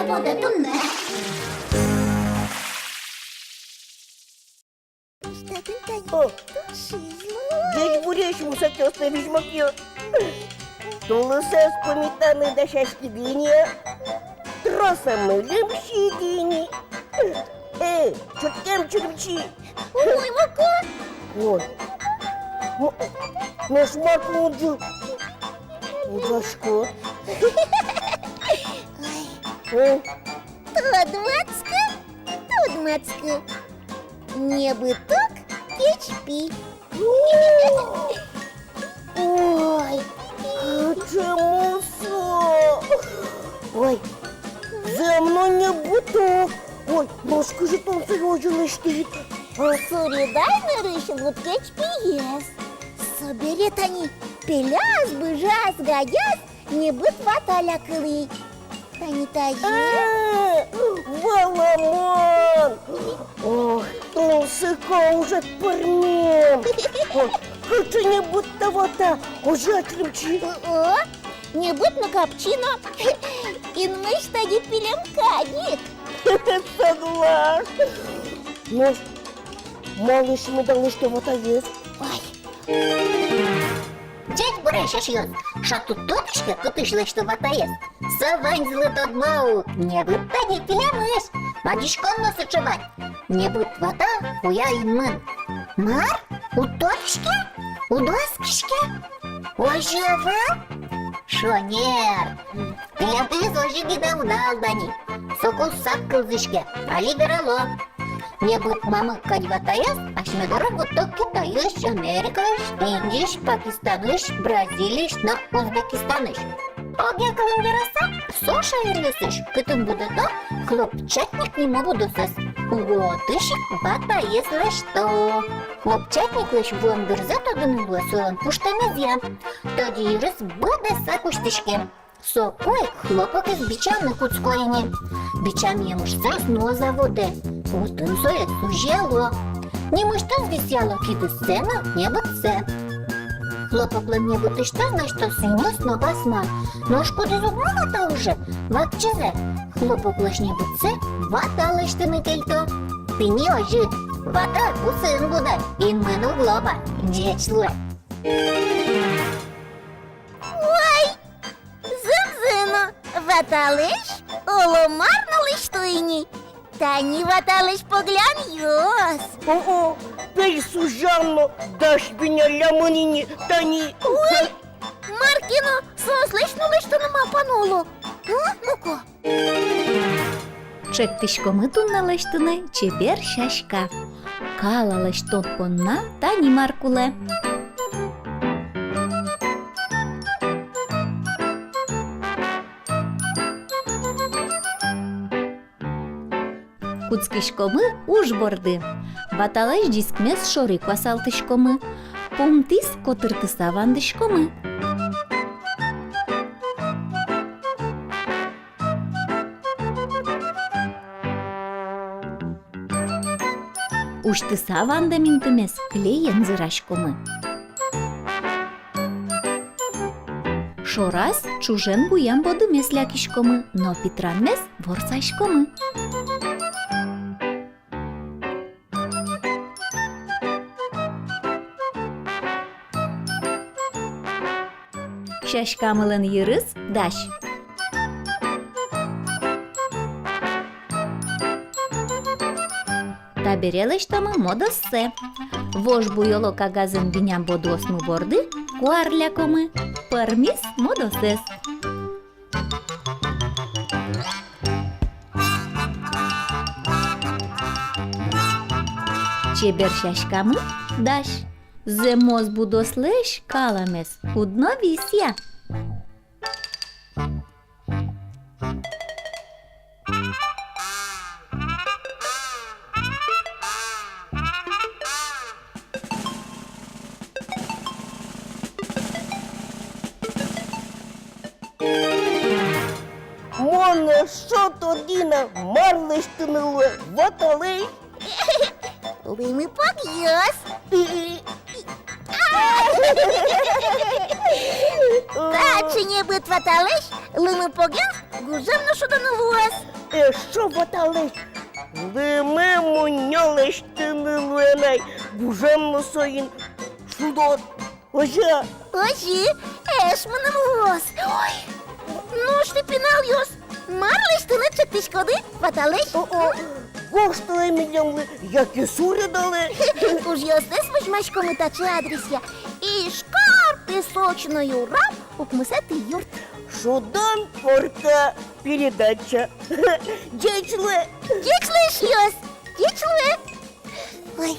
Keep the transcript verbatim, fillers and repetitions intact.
Подо туннэ. О, ӟечбуресь, мусакъёс но визьмокъёс. Тулысэз пумитаны дасяськиды ини, тросамы лымшиды ини. Эй, чырткем чырымчи! Ой, Моко! Ой. М-, нош мар тон ӝу-, ӝуаськод? Ой. Тодматскы, тодматскы. Небыт ук кечпи. Ой, кыӵе мусо! Ой, зэм но небыт ук. Ой, нош кызьы тон сое озьы лэсьтӥд? А? Суредай нырысь луд кечпиез. Собере тани пеляз, быжаз, гадяз небыт вата лякылӥ. Тани тазьы. А, валамон! Ох, тунсыко ужед пӧрмем! Ох, кыӵе небыт та вата, озьы-а, чырымчи? О, небыт но, капчи но. Инмысь тани пилем кадь ик. Соглаш. Нош малысь меда лэсьто ватаез? Ой. Ӟечбуресь, эшъёс! Шат уд тодӥське, кытысь лэсьто ватаез? Со ваньзылы тодмо ук, небыт тани пилемысь. Адӟиськом но сыӵе вань. Небыт вата куя инмын. Мар? Уд тодӥське? Уд оскиське? Озьы-а? Шонер. Пилемтӥез озьы гинэ уг на алдань. Соку сак кылзӥське, али верало. Небыт мамык кадь ватаез асьме доры вуттэ Китайысь, Америкаысь, Индиысь, Пакистанысь, Бразилиысь но Узбекистанысь. Огъя кылын вераса, со шаеръёсысь, кытын будэто хлопчатник нимо будосэз, уго отысь ик ватаез лэсьто. Хлопчатниклэсь вуэм дырзэ тодыны луэ солэн пуштэмезъя. Тӧдьы йырыз быдэсак усьтӥське. Соку ик хлопокез бичаны кутско ини. Бичам емышсэ ӧс нуоз заводэ. Отын сое сузяло. Нимысьтыз висъяло кидыссэ но небытсэ. Хлопоклэн небытысьтыз лэсьто сӥньыс но басма. Нош кудӥз уг но вата уже, вакчизэ, хлопоклэсь небытсэ вата лэсьтыны кельто. Тӥни озьы, вата бусыын будэ, инмын уг лобо, ӟеч луэ. Ой! Зэмзэ но, ваталэсь оло мар но лэсьто ини. Тани ваталэсь поглянъёс. О-о, пель сузян но, дась биняллямын ини, тани. Ой, мар ке но соослэсь но лэсьтыны малпано, оло. А, Моко? Чектӥськомы туннэ лэсьтыны чебер сяська. Кала лэсьтон понна тани мар кулэ. Кутскиськомы уж борды. Ваталэсь дискмес шоры куасалтӥськомы. Пумтӥз котыртыса вандӥськомы. Усьтыса вандэм интымес клеен зыраськомы. Шораз ӵужен буям бодымес лякиськомы но питранмес ворсаськомы. Сяськамылэн йырыз дась. Табере лэсьтомы модоссэ. Вож буёло кагазын биням бодыосмы борды куар лякомы, пӧрмиз модосэз. Чебер сяськамы дась. Зэмос будослэсь каламес уд но висъя. Мон эшшо тодӥ на, мар лэсьтыны луэ ваталэсь. Лымы погъёс. И, и, и, а, Таӵе небыт ваталэсь лымы погеныз гужем но шудоно луоз. Эшшо ваталэсь лымы мунё лэсьтыны луэ на ай, гужем но соин шудод. Озьы-а? Озьы, эш мыным луоз. Ой, нош тӥ, пиналъёс, мар лэсьтыны чектӥськоды ваталэсь? О-о, гожтэлэ милемлы яке суредалэ. Ужъёстэс возьмаськомы таӵе адресъя: Ижкар, Песочной урам, укмысэтӥ юрт. «Шудон корка» передача. Ӟеч луэ. Ӟеч луэ, эшъёс. Ӟеч луэ. Ой,